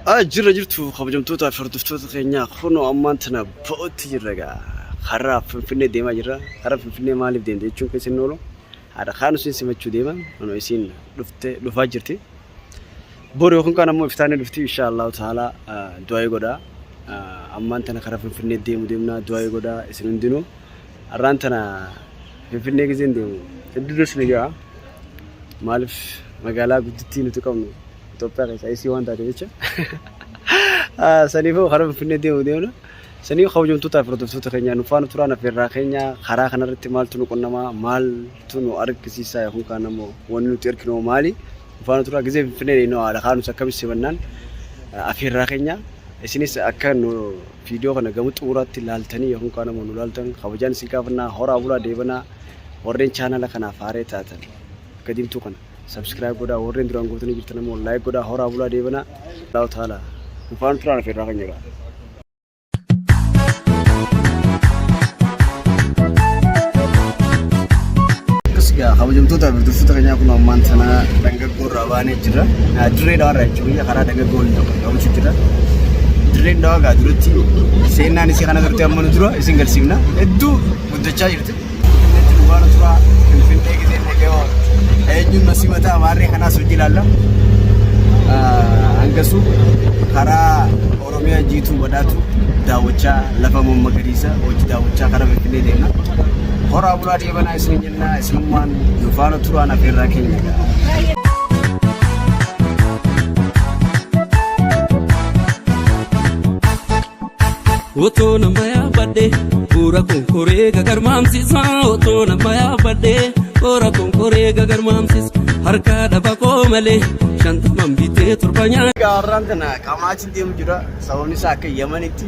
Jirra jirtu kabajamtootaa fi hordoftoota keenyaa kunoo ammaan tana ba'utti jirra egaa karaa Finfinnee deemaa jirra. Karaa Finfinnee maaliif deemte jechuun keessa hin oolu. Haadha kaan isin simachuu deema. Kunoo isiin dhufte dhufaa jirti. Boru yookiin kaan ammoo iftaanii dhufti insha Allahu ta'ala du'aayii godhaa. Ammaan tana karaa Finfinnee deemu deemna du'aayii godhaa isin hundinuu. Har'aan tana Finfinnee gizeen deemu hedduu das na ja'a. Maaliif magaalaa guddittii nuti qabnu Itoophiyaa keessaa isii waan taate jecha. Saniifuu karaa Finfinnee deemu deemna. Saniif kabajamtootaa fi hordoftoota keenya nu faana turaan affeerraa keenya karaa kanarratti maaltu nu qunnamaa maaltu nu argisiisaa yookiin kaan ammoo wanni nuti erginu maali? Nu faana turaa gizee Finfinnee deemnu haala kaanus akkamitti simannaan affeerraa keenya isinis akka nu viidiyoo kana gamu xumuraatti laaltanii yookiin kaan ammoo nu laaltan kabajaan isin gaafannaa horaa bulaa deebanaa warreen chaanala kanaaf haaree taatan akka diimtuu kana subscribe godhaa warreen duraan gootanii jirtan ammoo like godhaa horaa bulaa deebanaa Allahu ta'ala nu faana turaan affeerraa keenya egaa. Akkas egaa kabajamtoota fi hordoftoota keenyaa kun ammaan tana dangaggoo irraa baanee jira. Dirree dhawaa irraa jechuun karaa dangaggoo waliin tokko qabachuu jira. Dirreen dhawaa gaa duratti seenaan isii kana turte amma nu dura isin garsiifna. Hedduu guddachaa jirti. Finfinneetti nu faana turaa. Finfinnee gisee dhaqee eenyuun na simataa maarree kanaas hojii ilaalla. Hangasuu karaa Oromiyaa jiituu badhaatu daawwachaa lafa magariisa hojii daawwachaa karaa Finfinnee deemna. Horaa bulaa deebanaa isin jenna isinummaan nu faana turaan afeerraa keenya egaa. Otoo nama yaabadhe bu'uura konkoree gagarmaamsisa. Otoo nama yaabadhe bu'uura konkoree gagarmaamsisa. Harka dhaba koo malee shantaman bitee torba nyaata. Egaa har'aan tana qamaatiin deemu jira. Sababni isaa akka Yamanitti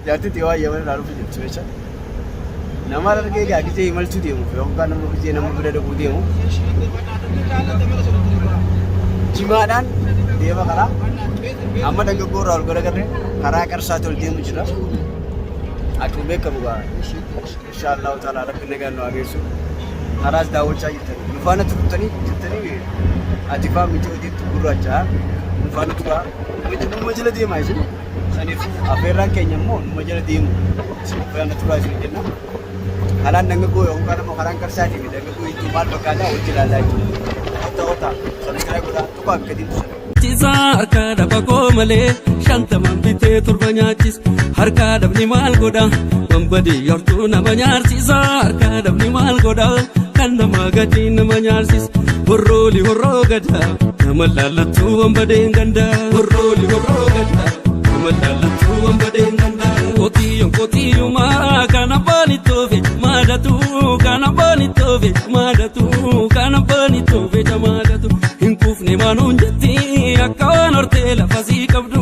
jaartii ta'e waan Yaman irraa dhufu jirtu jecha. Nama argee egaa gisee imaltuu deemu yookaan nama gisee nama bira dhaquu deemu. Jimaadhaan deema karaa. Amma dargaggoo irraa ol garagarre karaa qarsaatti ol deemu jira. Akkuma beekamu egaa insha Allahu ta'ala rabbi nagaan nu haa geessu. Karaas daawwachaa jirtan. Nu faana turtanii jirtanii ati faa miti hojii gurraacha nu faana turaa. Numa jala deemaa isin. Saniif afeerraan keenya immoo numa jala deemu. Isin faana turaa isin jenna. Karaan dangaggoo yookaan immoo karaan qarsaatii fi dangaggoo hedduu maal fakkaataa hojii ilaalaa jechuudha. Kottaa kottaa subscribe godhaa tuqaa akka diimtu sana. Nyaachisa harka dhaba koo malee shantaman bitee torba nyaachisa harka dhabni maal godha wanbadee yartuu nama nyaarsisa harka dhabni maal godha kan nama gadi nama nyaarsisa horrooli horroo gada nama laallattuu wanbadeen ganda horrooli horroo gada nama laallattuu wanbadeen ganda qotiyyoon qotiyyumaa kan abbaan ittoofe maadatu kan abbaan ittoofe maadatu kan abbaan ittoofe jamaadatu hin quufne maanuun jetti akka waan hortee lafa sii qabdu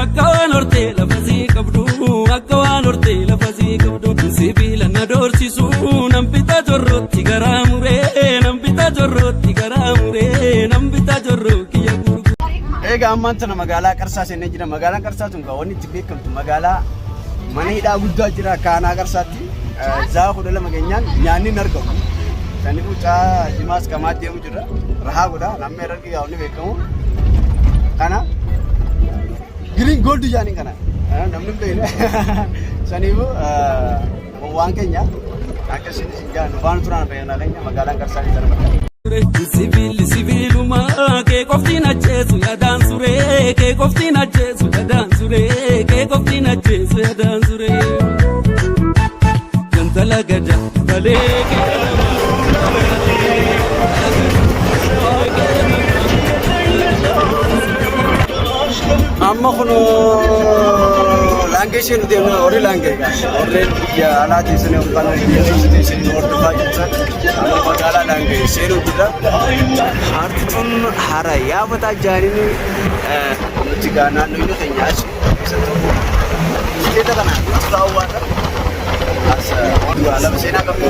akka waan hortee lafa sii qabdu akka waan hortee lafa sii qabdu sibiila na doorsisu nan bita jorrootti garaa muree nan bita jorrootti garaa muree nan bita jorroo kiyya gurguree. Egaa ammaan tana magaalaa Qarsaa seennee jira. Magaalaan Qarsaa tun gaa wanni itti beekamtu magaalaa mana hidhaa guddaa jira akka aanaa Qarsaatti. Sa'a 12 geenyaan nyaanni hin argamu. Saniifuu caa jimaas qamaa deemu jirra. Rahaa godha. Namni irra arge gaa beekamu. Kana giriin gooldi jaaniin kana. Namni hin beekne. Saniifuu waan keenya akkasiin isin jaa nu faana turaan fayyadamna keenya magaalaan Qarsaa ni sana bakka. Sibiilli sibiilumaa kee qoftiin ajjeesu yaadaan suree kee qoftiin ajjeesu yaadaan suree kee qoftiin ajjeesu yaadaan suree. Gantala gada balee kee. Amma kun laangee isheen deemna warri laangee warreen biyya alaa teessanii yookaan biyya keessa teessanii hordofaa jirtan amma magaalaa laangee seenuu jirra. Haarti tun hara yaafataa jaaniin nuti gaa naannoo inni keenya as keessattuu isteeta kana nuti raawwaata. As lafa seenaa qabnu.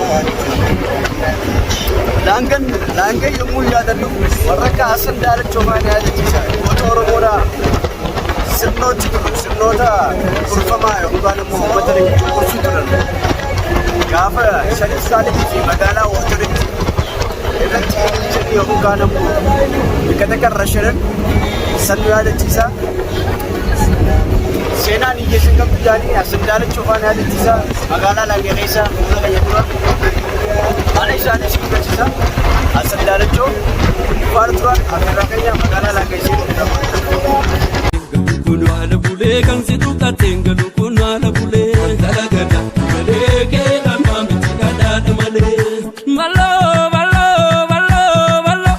Laangan laangan yommuu yaadannu warra akka Hasan Daalachoo fa'aa ni yaadachiisa. Goota Oromoodhaa sirnooti sirnoota cunqurfamaa yookaan immoo uummata cunqursuu turan. Gaafa Shariif Saalihii fi magaalaa Wootaritti irratti ililchanii yookaan immoo bikka takka irra shanan san nu yaadachiisa. jaanii Hasan Daalachoo faana yaadachiisa. Magaalaa Laangee keessa fuula keenya dura mana isaanii isin agarsiisa. Hasan Daalachoo faana turan afeerraa keenya magaalaa Laangee isin. Kun haala bulee kan si tuqateen galu kun haala bulee. Dalagada malee keedhaan maamiti dhadhaadha malee. Baloo baloo baloo baloo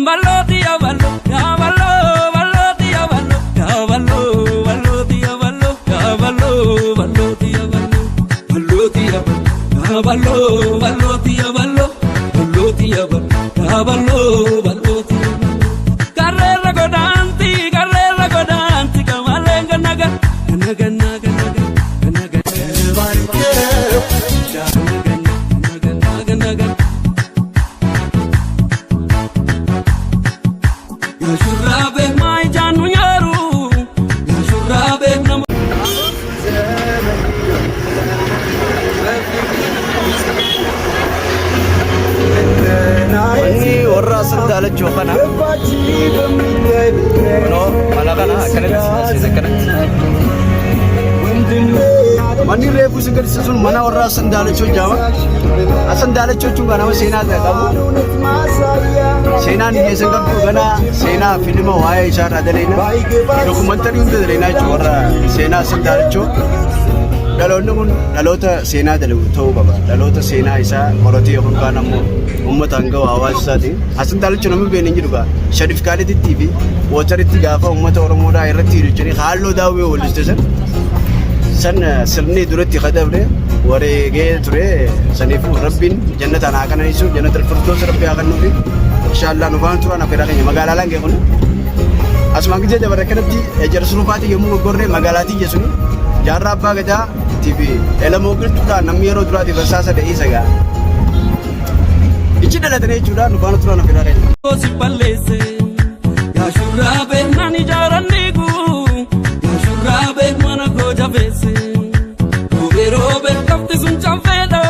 baloo tiya baloo yaa baloo baloo tiya baloo yaa baloo baloo tiya baloo yaa baloo baloo tiya baloo baloo tiya baloo yaa baloo baloo tiya baloo baloo tiya baloo yaa baloo baloo tiya baloo. Karreerra godaanti karreerra godaanti kamaleen ganaga ganaga ganaga ganaga ganaga ganaga ganaga. Yaashurraabe maayijaan nu nyaaru yaashurraabe nama. Wanni warra Hasan Daalachoo kana kunoo mana kana akkanatti asiin akkanatti. Manni reefu isin agarsiisu sun mana warra Hasan Daalachoo jedhama. Hasan Daalachoo jechuun kan nama seenaa ta'e qabu. Seenaan hiyyeessa hin qabdu gana seenaa filima waa'ee isaa irraa daleena. Dokumantarii hunda daleena jechuudha warra seenaa Hasan Daalachoo. Dhaloonni kun dhaloota seenaa dalagu ta'uu qaba. Dhaloota seenaa isaa qoratee yookaan kaan ammoo uummataan gahu hawaasa isaatiin. Hasan Daalachoo namni beekne hin jiru gaa. Sharif Kaalidittii fi Wootaritti gaafa uummata Oromoodhaa irratti hiriirchanii halluu daawwee walliste san san sirni duratti kadabre wareegee ture. Saniifuu Rabbiin jannataan haa qananiisu, jannatal firdoos Rabbi haa kennuufi. Inshaallah nu faana turan affeeraa keenya magaalaa Laangee kun. Asumaan gisee dabarre kanatti ejersa rufaatii yommuu goggorree magaalaa tiyya suni jaarraa abbaa gadaa fi elamoo qilxuudhaan namni yeroo duraatiif rasaasa da'ii sagaa. Ichi dhalatanii jechuudha nu faana turan affeeraa keenya. Si balleesse yaashurraabe nan ijaaranniigu yaashurraabe mana koo jabeesse roobee roobee lafti sun caffeedha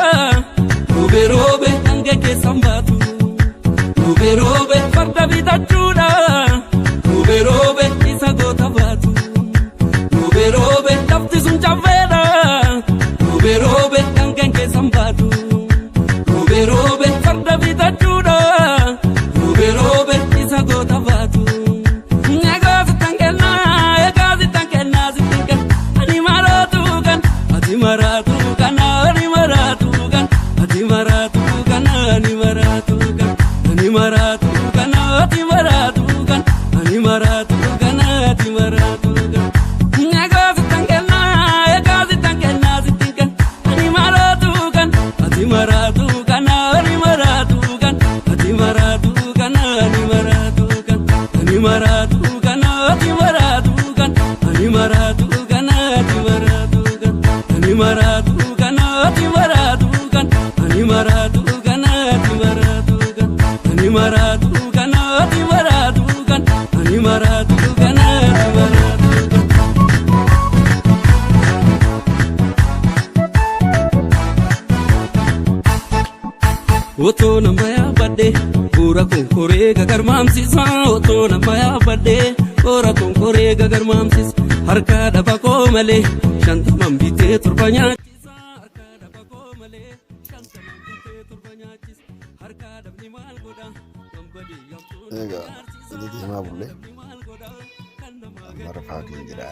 roobee roobee hanga keessan baatu roobee roobee farda bitachuudha roobee roobee isa goota baatu roobee roobee lafti sun caffeedha roobee roobee hanga keessan baatu roobee roobee farda bitachuudha roobee roobee isa goota baatu. Egaa sittan kennaa, egaa sittan kennaa, sittan kenna. Ani maraatu kan, ati maraatu kan, ani maraatu kan, ati maraatu kan, ani maraatu kan, ani maraatu kan, ati maraatu kan, ani maraatu kan, ati maraatu kan. Egaa sittan kennaa, egaa sittan kennaa, sittan kenna. Ani maraatu kan, ati maraatu kan, ani maraatu kan, ati maraatu kan, ani maraatu kan, ani maraatu kan, ati maraatu kan, ani maraatu kan, ati maraatu kan, ani maraatu kan, ati maraatu kan, ani maraatu kan, ati maraatu kan, ani maraatu kan, ati maraatu kan, ani maraatu kan, ati maraatu kan. Otoo nama yaabadhe bu'uura konkoree gagarmaamsisa. Otoo nama yaabadhe bu'uura konkoree gagarmaamsisa. Harka dhaba koo malee 50n bitee 7 nyaachisa. Harka dhaba koo malee 50n bitee 7 nyaachisa. Harka dhabni maal godha? Wambadee yamtuu nama Egaa nyaachisa. inni deemaa bulle Dhabni maal godha? Kan nama amma rafaa gadi kan jira.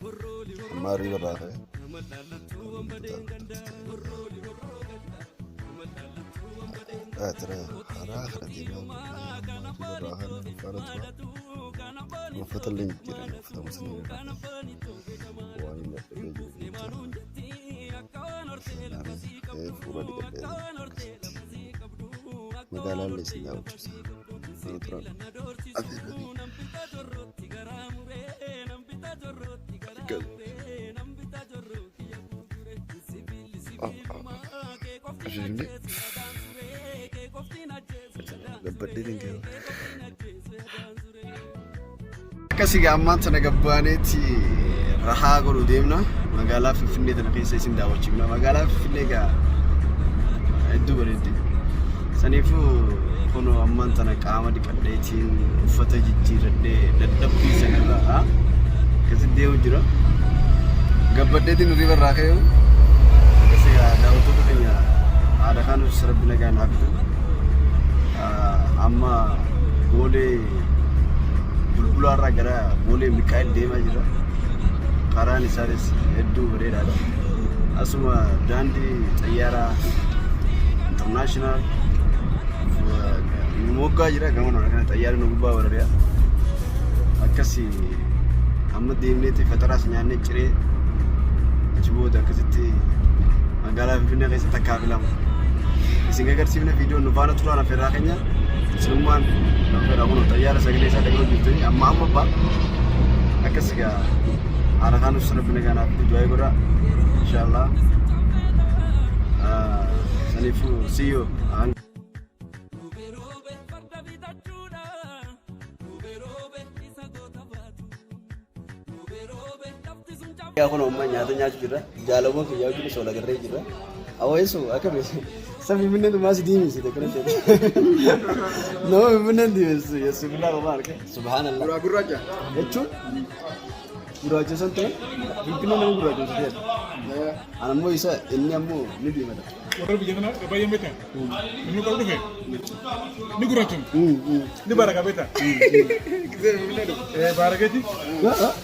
Horrooli Amma hirriba irraa ka'e. Nama laallattuu wambadeen ganda. Horrooli horroo ganda. Nama laallattuu wambadeen Tira karaa kana deemaa bulle amma hirriba irraa ka'e faana tura. Uffata illee hin jijjiirre, uffata masanii irraa waan hin dadhabee jiru jecha. Fuula dhiqadhee akkasitti magaalaa illee isin daawwachiisa. Faana turan afeerranii. Afeerri gabbadhee hin ka'u. Akkasii gaa ammaan tana gabbaaneetti rahaa godhu deemna. Magaalaa Finfinnee tana keessa isin daawwachiifna. Magaalaa Finfinnee gaa hedduu bareeddi. Saniifuu kunoo ammaan tana qaama dhiqadheetiin uffata jijjiiradhee dadhabbii sanirraa akkasitti deemu jira. Gabbadheetiin hirriba irraa ka'e. Akkas egaa daawwattoota keenya haadha kaanus rabbi nagaan haa fidu. Amma Boolee Bulbulaa irraa gara Boolee Mikaa'el deemaa jira. Karaan isaanis hedduu bareedaadha. Asuma daandii xayyaaraa international nu moggaa jira gama kana xayyaarri nu gubbaa balali'a. Akkasi amma deemneeti faxaraas nyaannee ciree achi booda akkasitti magaalaa Finfinnee keessa takkaa fi lama. Isin agarsiifne viidiyoon nu faana turaan affeerraa keenya isinummaan affeerraa kunoo xayyaara sagalee isaa dhaga'uu jirtanii amma amma ba'a. Akkas egaa haala kaanus rabbi nagaa naaf fidu du'aa godhaa inshallah. Saniifuu see you. Yaa kun amma nyaata nyaachuu jirra. Jaalawwan kiyyaa wajjin osoo agarree jirra. Awweessu akkami isa Finfinneen tumaa si diimessite kana jedhe. Nama Finfinneen diimessu yesu billaa qofa arge. Subhaanallah. Guraa gurraacha. Jechuun gurraacha san ta'e Finfinneen nama gurraacha ta'e. Ana ammoo isa inni ammoo ni diimata. Warra biyya kana baay'een beektan. Namni qabu dhufe ni gurraachamu. Ni baraka beektan. Baarakeeti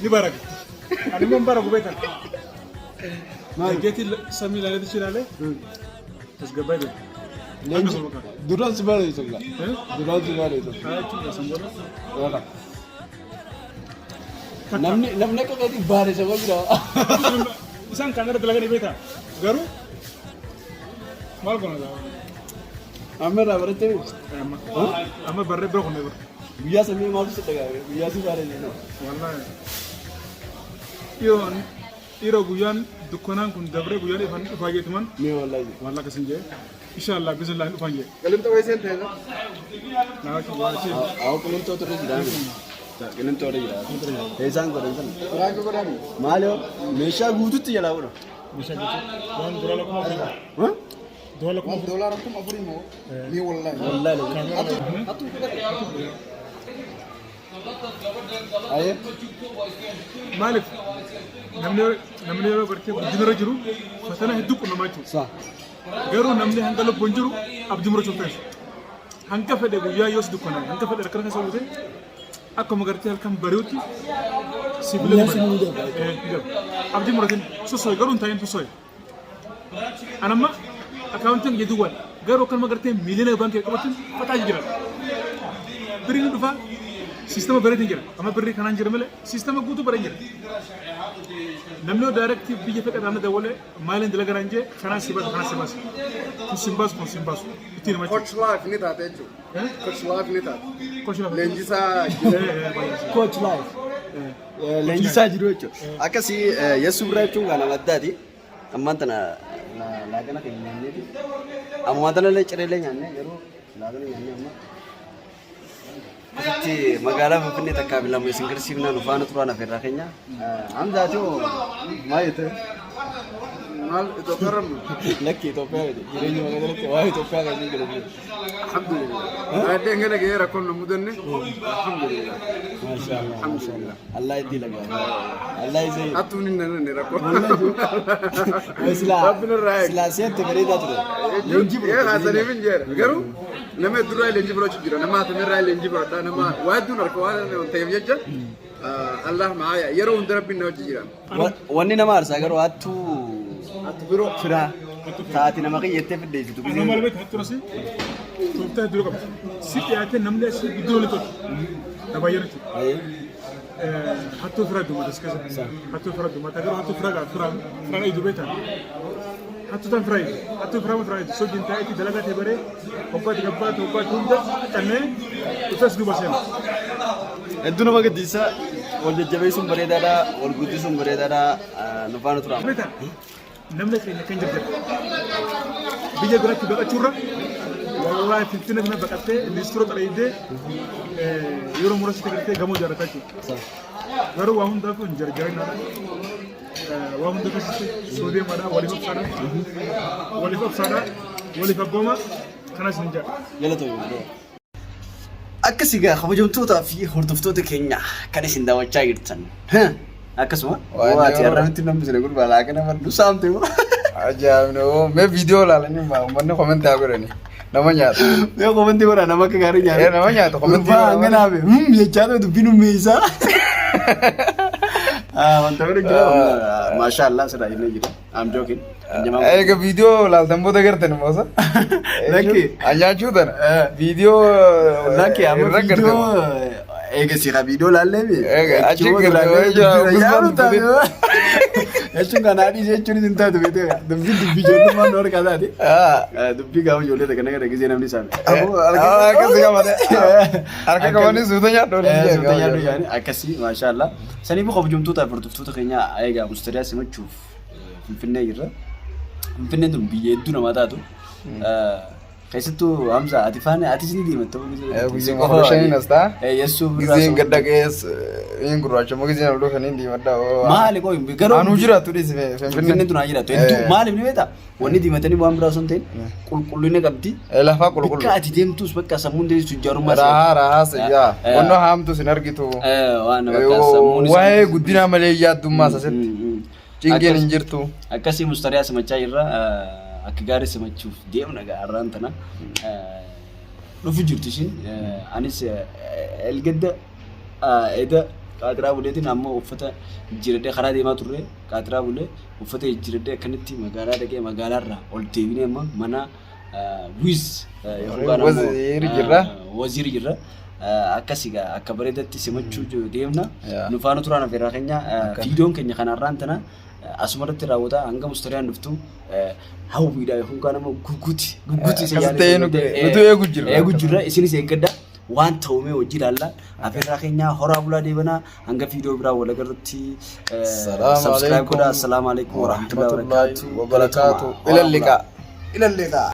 ni baraka. Ani immoo hin baraku beektan. Geetii samii ilaalee tichi ilaalee tasgabbaa'ee beektan. Akkasuma bakka. Duraan si bareedu la. Duraan si bareedu. Haa jechuudha sangola. Namni namni akka keetii baare saba jira. Isaan kan irra dalaganii beektan. Garuu maal goona laa? Amma irraa barattee Amma amma barree bira kunnee bara. Guyyaa samii maaltu si dhagaame guyyaa si baare jedhu. Wallaahi. Dhiiroo dhiiroo guyyaan dukkanaan kun dabree guyyaan ifan dhufaa jeetuman Mee wallaahi. wallaahi akkasin jee. Inshallah bismillah dhufaan jee. Galimta wayii seentee Naa waa ishee. Awwa qilintoo turre jira. Qilintoo irra jira. Isaan godhan sana. Firaanki godhani. Maali hoo? Meeshaa guututti jalaa godha. Meeshaa guutuu. Waan dura lakkuma afurii. Huh? Dura lakkuma afurii. Doolaara 4000 moo? Ni wallahi. Wallaahi. Hattu fudhate. Ayee. Maaliif namni namni yeroo gartee guddina irra jiru fatana hedduu qunnamaa jechuudha. Sa. Garuu namni hanga lubbuun jiru abdii murachuu hin feesu. Hanga fedhe guyyaa yoos dukkanaa hanga fedhe rakkina keessa buute akkuma gartee halkan bari'utti sibiila Guyyaa si ni darba. Ni darba. Abdii muratin sossooyi garuu hin taa'in sossooyi. Anamma akaawuntiin kiyya duwwaadha. Garuu akkanuma gartee miiliyoona baankii qabachuun fataa jira. Birriin ni dhufa siistama bareetiin jira. Amma birrii kanaan jira malee siistama guutuu bareen jira. Namni yoo daayirektii biyya fedha irraa na dawwalee maaliin dalagaa naan jee kanaan si baasa kanaan si baasa. Kun sin baasu kun sin baasu. Ittiin himachuu. Coach life ni taate jechuudha. Coach life ni taate. Coach life. Leenjisaa Coach life. Leenjisaa jiru jechuudha. Akkasii Yesuus biraa jechuun kan nama addaati. Ammaan tana laaqana keenya nyaanneeti. Ammaan tana illee cireellee nyaannee garuu laaqana nyaannee amma. Asitti magaalaa Finfinnee takkaa fi lama isin garsiifnaa nu faana turaan afeerraa keenya. Hamzaati hoo maal jette? Maal Itoophiyaa irra mu? Lakki Itoophiyaa miti. Jireenya magaalatti waa'ee Itoophiyaa kan inni jedhamu. Alhamdulillah. Addeen kana gahee rakkoon nu mudanne. Alhamdulillah. Maashaallah. Maashaallah. Allah itti lagaa. Allah isa. Hattuun hin nanne rakkoo. Silaa Rabbi nurraa eegi. silaa seente bareedaa ture. Leenjii Ee haasaniif hin jeera. Garuu nama hedduurraa leenjii fudhachuu jira. Nama haatamirraa leenjii fudhadhaa. Nama waa hedduun harka waan ta'eef jecha Allah maaya yeroo hunda rabbiin na wajji jira. Wanni nama aarsaa garuu hattuu Hattu biroo. firaa taati nama kiyyattee fiddeessitu. Ana maal beektu hattuun asii tooftaa hedduu qabdi. Si dhiyaatee namni asii guddina walitti tolchu. Nabaay'een jechuudha. Hattuu fira dummata as keessa. Hattuu fira dummata garuu hattuu fira fira fira eedu beektaa. Hattuu tan fira eedu. Hattuu fira fira eedu. Sojiin taa'eeti dalagaa ta'e baree hoggaatti gabbaatti hoggaatti hunda xannee dhufees duuba seena. Hedduu nama gaddisiisa. Wal jajjabeessuun bareedaadha. Wal guddisuun bareedaadha. Nu faana turaa. Beektaa namni keenya kan jirjira. Biyya biratti baqachuurra wallaahi Finfinnee kana baqattee liistiroo xalaydee yeroo muraasatti gartee gamoo ijaarrataa jechuudha. Garuu waa hundaafuu hin jarjarinaadha. Waa hunda keessatti soo deemaadha waliif obsaadha. Waliif obsaadha. Waliif abbooma kanas hin jedha. Galatoomi. Akkas egaa kabajamtootaa fi hordoftoota keenya kan isin daawwachaa jirtan. Akkasuma. Waan Waa ati yeroo- har'amitti namni gurbaa laaqana maddu saamte moo. Ajaa'ibni hoo mee viidiyoo ilaalanii uummanni komentii haa godhani. Nama nyaata. Mee komentii godhaa nama akka gaarii nyaata. Eh, nama nyaata, komentii Gurbaa godhaa hanga naafe jechaa ta'e dubbiin hummeessaa. Wanta godhu jira. Maashaa Allah sirraa jennee jira. I'm joking. Anjamaa Eega viidiyoo ilaaltan booda gartan immoo sa. Lakki. Nyaachuu tana. Eh. Viidiyoo Lakki amma irra gartan. viidiyoo eega si viidiyoo laallee mi? Eega, achi gartee, Yaalu taate. Jechuun kan haadhi jechuun hin taatu beekte dubbii dubbii ijoollummaan nu harkaa taate. Dubbii gaafa ijoollee takka naga gisee namni saame. Akkasii qabate. Harka qabanii suuta nyaadhu waliin jedhan. Suuta nyaadhu jedhanii akkasii maashaallah. Saniifuu kabajamtoota fi hordoftoota keenya egaa mustariyaa simachuuf Finfinnee jirra. Finfinneen tun biyya hedduu namaa taatu. Keessattuu Hamza ati faana atis ni deematta. Guyyuma 15n as ta'a. Yessuu birraa Gizeen gad dhaqees hin gurraacha immoo gizeen ol dhufan hin diimadha. Maali qoy garuu Anuu jiraattu dhiisi Finfinnee. Finfinneen tun haa jiraattu. Hedduu maaliif ni beektaa? Wanni diimatanii waan biraa osoo hin ta'in qulqullina qabdi. Lafaa qulqullu. Bakka ati deemtus bakka sammuun deemtu ijaarummaa Rahaa rahaa yaa. Wannoo haamtus hin argitu. Waan bakka sammuun Waa'ee guddinaa malee yaaddummaa asitti. Cinqeen hin jirtu. Akkasii mustariyaa simachaa jirra. Akka gaarii simachuuf deemna egaa har'aan tana. Dhufu jirti ishiin. Anis elgadda eda qaatiraa buleetiin amma uffata jijjiiradhee karaa deemaa turre qaatiraa bulee uffata jijjiiradhee akkanatti magaalaa dhaqee magaalaarraa ol deebinee amma mana wiz yookaan ammoo Waziiri jirra. Waziiri jirra. Akkasii egaa akka bareedatti simachuu deemna. Yaa. Nu faana turaan afeerraa keenya viidiyoon keenya kanarraan tana asumarratti raawwata hanga mustariyaan dhuftu hawwiidha yookaan ammoo guguti guguti isa Akkas ta'ee nutu eegu jirra. Eegu jirra isinis eeggadha waan ta'ume hojii ilaalla afeerraa keenya horaa bulaa deebanaa hanga viidiyoo biraa wal agarrutti Assalaamu subscribe alaikum godhaa. Assalaamu alaikum warahmatullahi warahmatullahi wabarakatuh. wabarakaatuh. Ila liqaa. Ila liqaa.